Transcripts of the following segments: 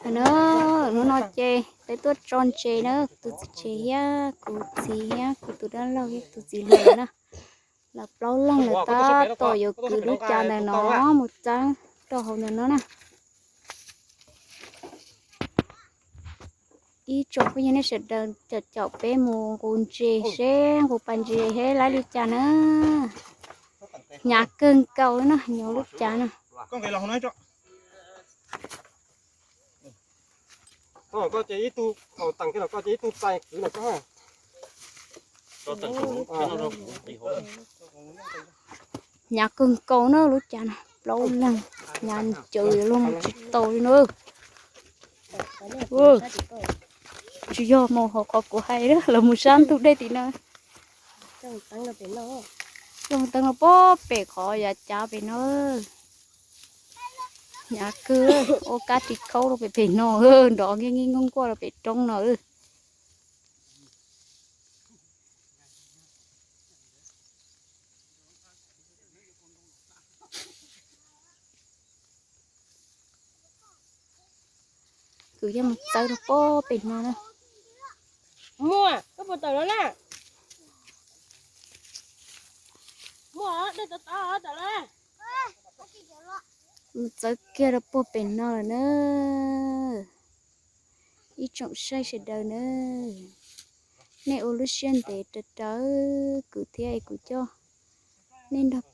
Hnub no ces peb tuaj tso ntses na, tus txiv tsev thiab kuv txiv thiab kuv tus dab laug thiab tus txiv laug na. Lawv plaub leeg lawv tab tom yuav kwv lub cav ntawm no mus txeeb rau hauv ntawm no na. Ib tsoom phooj ywg nej sawv daws caum caum peb mus nqus ntses seb nqus pas ntses seb laib li cas na. Hnyav kawg nkaus li na, nyob lub cav na. Hnyav kawg nkaus na lub cav no, plaub leeg hnyav ncaws luag mus tsis tau li na. Tsis yog mus hauv qhov kuv hais, lawv mus sab ntug dej tim no. Coj teeb no pem qhov yav cav pem no. Hnyav kawg, ua kab ris khaub rau pem pem no, nrov nkees nkees nkuaj nkuaj rau pem roob no. Kuv coj mus txawb rau pob pem no na. Muaj, koj puas tawm los na? Muaj, dej tod tod tawm los. Mus txawb kiag rau pob pem no lawm na. Ib tsoom saib sawv daws na, nej ua lub siab ntev raws raws kuv thiab es kuv coj nej nrog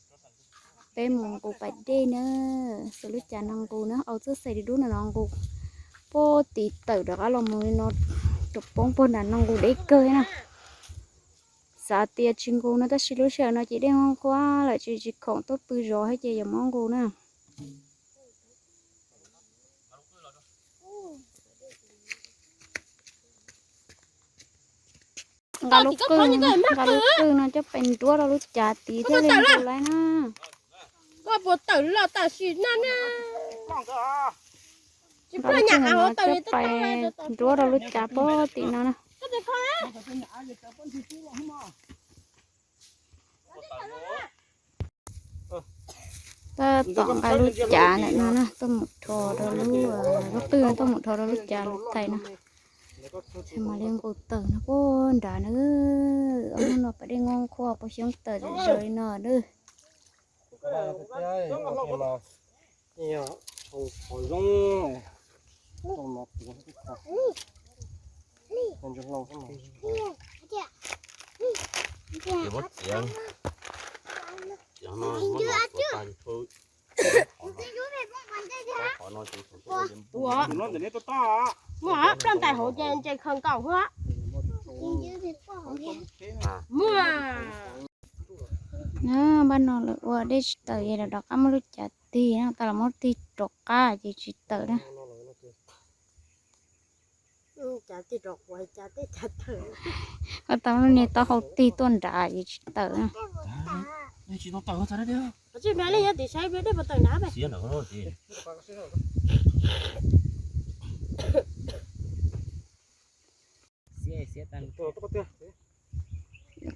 peb mus nqus pas dej na. Xuas lub cav no nqus na, au txoj xais dub dub no no nqus, pob tim tawm rov qab los mus li no, rau poob puag nram no nqus deb kawg na. Xav tias tsis nqus no tab sis lub sij hawm no ces dej nqhuab nqhuab lawm ces tsis khoom tuaj pw zov thiab ces yuav muab nqus na. Nqa lub qwj, nqa lub qwj no coj pes nruab rau lub cav tid thiaj li nqus laib na. Nqa lub qwj no coj pes nruab rau lub cav pob tim no na. Tab tom nqa lub cav ntawm no na tuaj mus rho rau lub, lub qwj no tuaj mus rho rau lub cav lub thais no. Mam li nqus tawm no puag nrad na. Ob hnub no pas dej nqhuab nqhuab puas xyoob tawm zom zaws li no na. Muaj, ploj ntais hauv ces ntses khaws nkaus xwb. Muaj. Npaj no lawv ua dej tsis tawm ces lawv rov qab muab lub cav tig no, tau los muab tig rov qab ces tsis tawm na. Ua tau lub niag taub hau tig tuaj nrad ces tsis tawm na.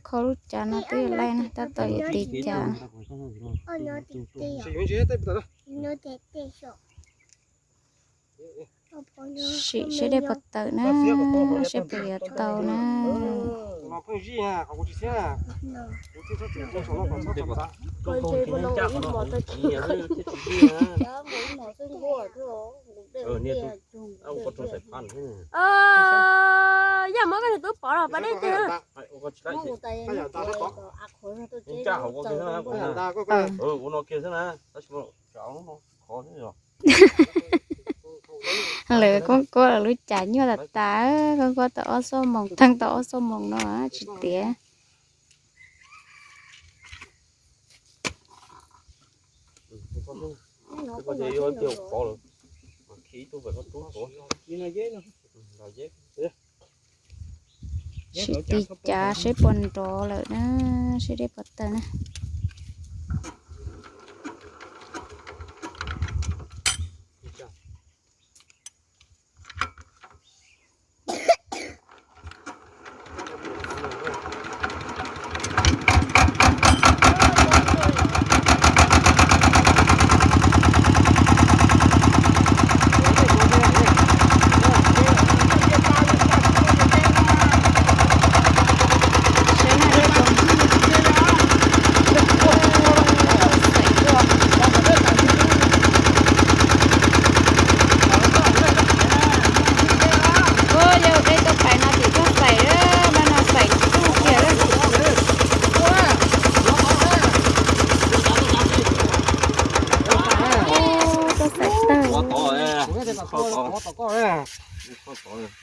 Kho lub cav no twb yuav laij na, tab tom yuav tiv cav. Sim seb dej puas tawm na, seb puas yuav tau na. Yog muab koj tus tub pov los pas dej twg? Lawv kuj kuaj lub cav nyuaj tas tas, kuj kuaj tau ob xuab moos, theej tau ob xuab moos no tsis tiav. Sim tiv cav seb puas nrov lawm na, seb dej puas tawm na.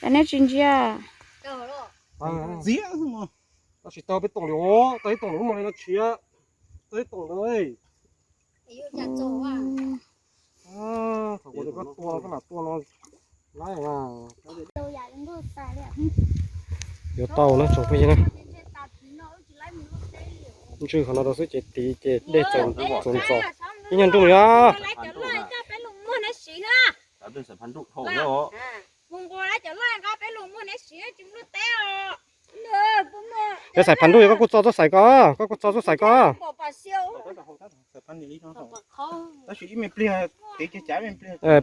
Cov nej tsis ntsia. Tab sis tau peb toom li, tau ib toom lawm lub mo li no tshiab, tau ib toom lawm. Thaum kuv tua koj lam tua no laib. Yuav tau na tsoom phooj ywg na. Ntswj qhov no rau xwb ces tid ces dej txaus ntxov. Ib nyuag nruj yog. Yog xaim phav nruj yog koj kuj txo tuaj xaim koj, koj kuj txo tuaj xaim koj.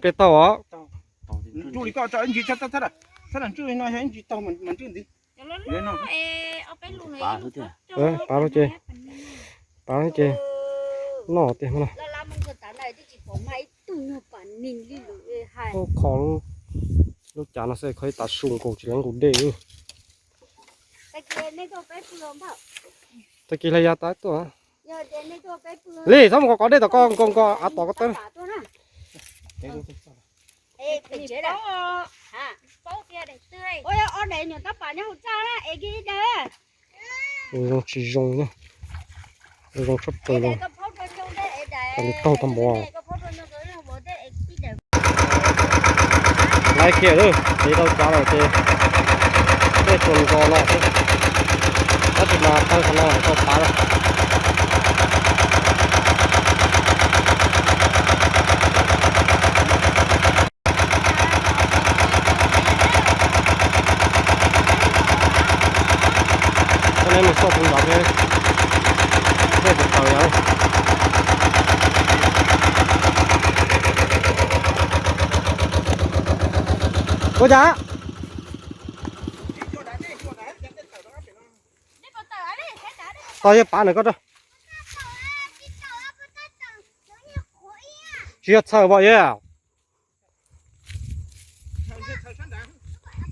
Pliag taug os. Pav lub ces, pav lub ces noj tiag no. Kho lub cav no xwb kho ib tav su nkaus tsis lawv nkaus dej. Tag kis hle ya tab tuaj. Li txhob mus kov dej tom ko nkaus nkaus av tom ko tawb. Zoo tsis zoo na. Zoo tshaj plaws li. Tau li taug tau npov. Laiv kiag lawm, ces tau cav lawm ces dej tsuas nkaus no xwb. Tab sis mas tawg qhov no tau pav lawm. Coj nej mus xauj puv ntawd thiab, dej puas tawg yom. Ua cas? Tau yog pav nws koj rau. Tsis yog txhaws pom yog.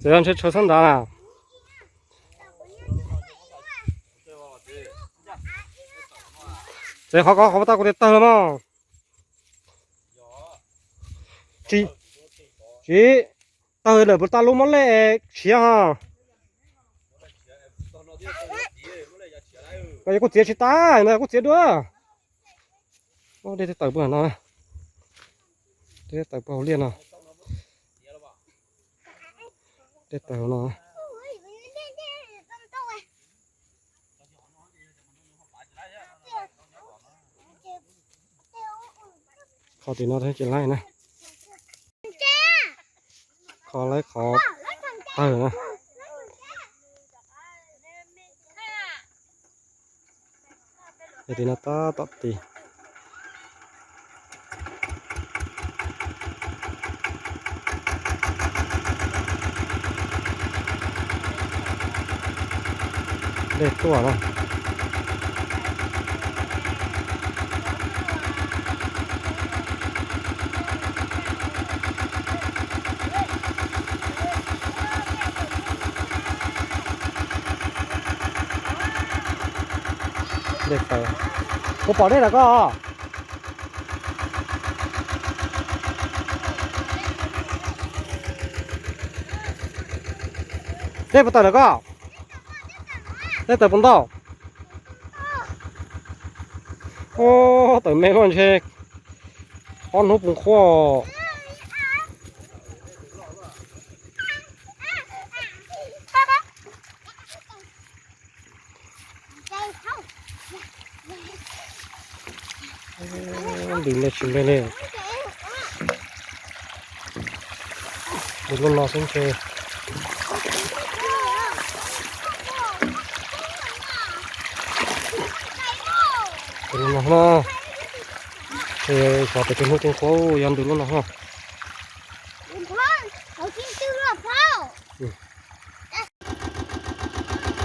Txawm yog ntshe tshaw sab nrad na. Txawm qhov ko qhov tau kuv tias tawg los mas. Tsis, tsis tawg lawm puas tau lub mob lej tshiav ho. Kuj txiav tsis tas no kuj txiav dua. Dej twb tawm puag no, dej twb tawm puag hauv liaj no. Dej tawm hauv no. Kho tim no ces laib na. Kho laib qhov tawg na. Yog tim no tab tom ti. Dej tuaj na. Dej tawm. Puas pom dej ntawm koj? Dej puas tawm ntawm koj? Dej tawm puas ntau? Tawm me luaj ntshe ob hnub pus qhuaj. Ntws npe tsis npe li. Ntws lub no xwb ntshe. Ntws lub no na. Ces xyov pem tus hnub twb qhuav yog ntws lub no na.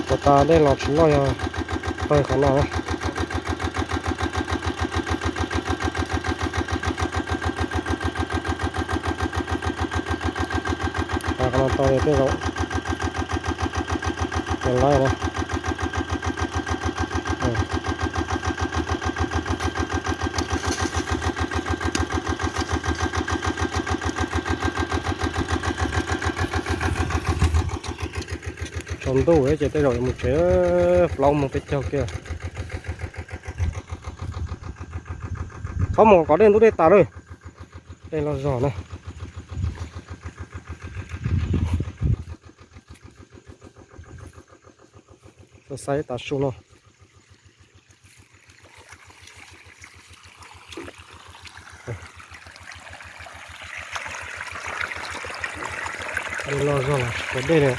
Puas tas dej los tsis loj yog tawg qhov no na. Tas qhov no tau tej zaum yog laib na. Tsaus ntuj ces tej zaum yuav mus tsev, plaub moos peb caug kiag. Qhov mus kom dej ntub dej tas lawm. Dej loj zog na. Tuaj saib tav su no. Dej loj zog los tsis pom dej li.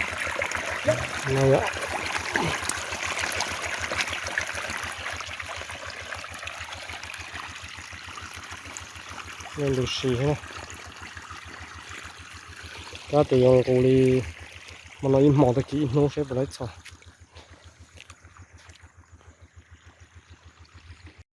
No yom. Dej ntws si thiab na. Tab tis yuav nqus li hmo no ib hmos tag kis ib hnub seb puas tau ib txhos.